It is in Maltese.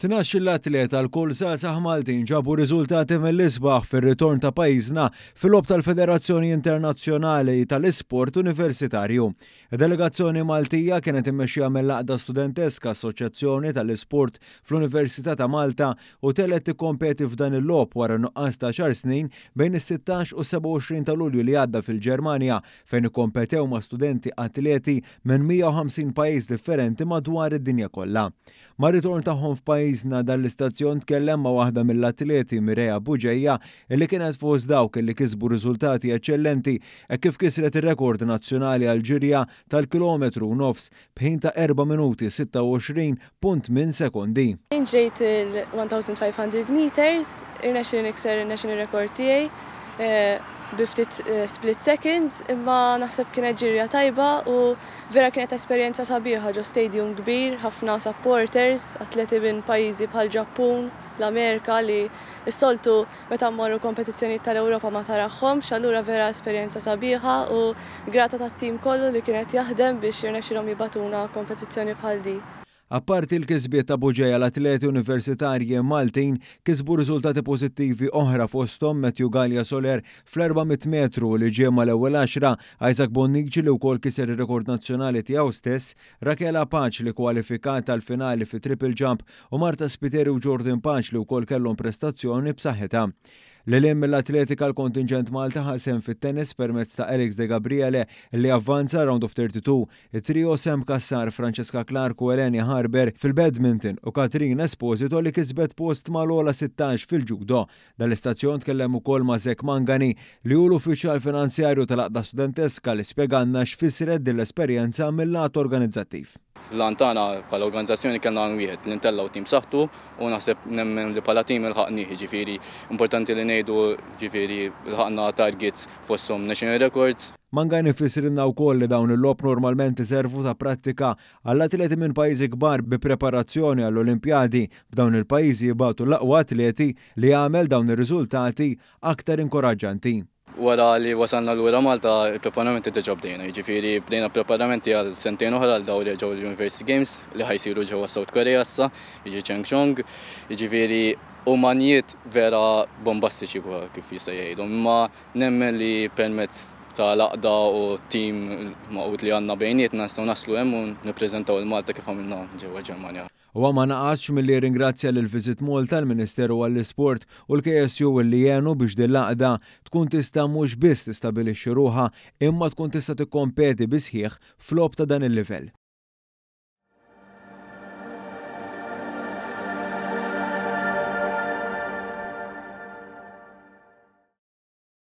12-il atleta lkoll żgħażagħ Maltin ġabu riżultati mill-isbaħ fir-ritorn ta' pajjiżna fil-logħob tal-Federazzjoni Internazzjonali tal-Isport Universitarju. Id-delegazzjoni Maltija kienet immexxija mill-Għaqda Studenteska Assoċjazzjoni tal-Isport fl-Università ta' Malta u telgħet tikkompeti f'dan il-logħob wara nuqqas ta' għaxar snin bejn is-16 u s-27 ta' Lulju li għadda fil-Ġermanja fejn ikkompetew ma' studenti atleti minn 150 pajjiż differenti madwar id-dinja kollha. Mar-ritorn tagħhom f'pajjiżna dan l-istazzjon tkellem ma' waħda mill-atleti Mireya Bugeja illi kienet fost dawk illi kisbu riżultati eċċellenti hekk kif kisret ir-rekord nazzjonali għall-ġirja tal-kilometru u nofs b'ħin ta' 4 minuti 26.8 sekondi. Jien ġrejt il-1500 meters, irnexxieli nikser in-national record tiegħi bi ftit split seconds, imma naħseb kienet ġirja tajba u Vera kienet esperjenza sabiħa ġo stadium kbir, ħafna supporters, atleti minn pajjiżi bħall-Ġappun, l-Amerika li s-soltu meta mmorru kompetizzjonijiet tal-Ewropa ma taraħhomx, allura vera esperjenza sabiħa u grata tat-tim kollu li kien qed jaħdem biex jirnexxilhom jibagħtuna kompetizzjoni bħal di. Apparti l-kisbiet ta' Bugeja l-atleti universitarji Maltin kisbu riżultati pożittivi oħra fosthom Matthew Galea Soler fl-400 metru li ġie mal-ewwel għaxra, Isaac Bonnici li wkoll kiser ir-rekord nazzjonali tiegħu stess, Rakela Pace li kwalifikat għall-finali fit-triple jump u Marta Spiteri u Jordan Pace li wkoll kellhom prestazzjoni b'saħħitha. Lil hinn mill-atletika l-kontinġent Malti ħa sehem fit-tennis permezz ta' Alex De Gabriele li avvanza round of 32 It-trio Sam Cassar, Francesca Clark u Eleni Harber fil-badminton u Katrin Esposito li kisbet post mal-ogħla 16 fil-ġudo. Dan l-istazzjon tkellem ukoll ma' Zach Mangani li hu l-uffiċjal finanzjarju tal-Għaqda Studenteska li spjegalna x'fissret din l-esperjenza mil-lat organizzattiv. L-għan tagħna bħala organizzazzjoni kellna għan wieħed, li ntellgħu tim b'saħħtu u naħseb nemmen li bħala tim ilħaqnih, jiġifieri importanti li ngħidu jiġifieri lħaqna targets fosthom national records. Mangani fissrilna wkoll li dawn il-logħob normalment iservu ta' prattika għall-atleti minn pajjiżi kbar bi preparazzjoni għall-Olimpjadi, b'dawn il-pajjiżi jibagħtu l-aqwa atleti li jagħmel dawn ir-riżultati aktar inkoraġġanti. Wara li wasalna lura Malta il-preparamenti diġà bdejna, jiġifieri bdejna preparamenti għal sentejn oħra għal dawn li ġew l-University Games li ħa jsiru ġewwa South Korea issa, jiġi Changchong, jiġifieri huma għanijiet vera bombastiċi kif jista' jgħidu, imma Nemmen li permezz ta' l-għaqda u t-tim magħqud li għandna bejnietna nistgħu naslu hemm u nippreżentaw lil Malta kif għamilna ġewwa l-Ġermanja. Huwa ma naqasx milli jirringrazzja lil Visit Malta, l-Ministeru għall-Isport u l-KSU li għenu biex din l-għaqda tkun tista' mhux biss tistabilixxi ruħha imma tkun tista' tikkompeti bis-sħiħ f'logħob ta' dan il-livell.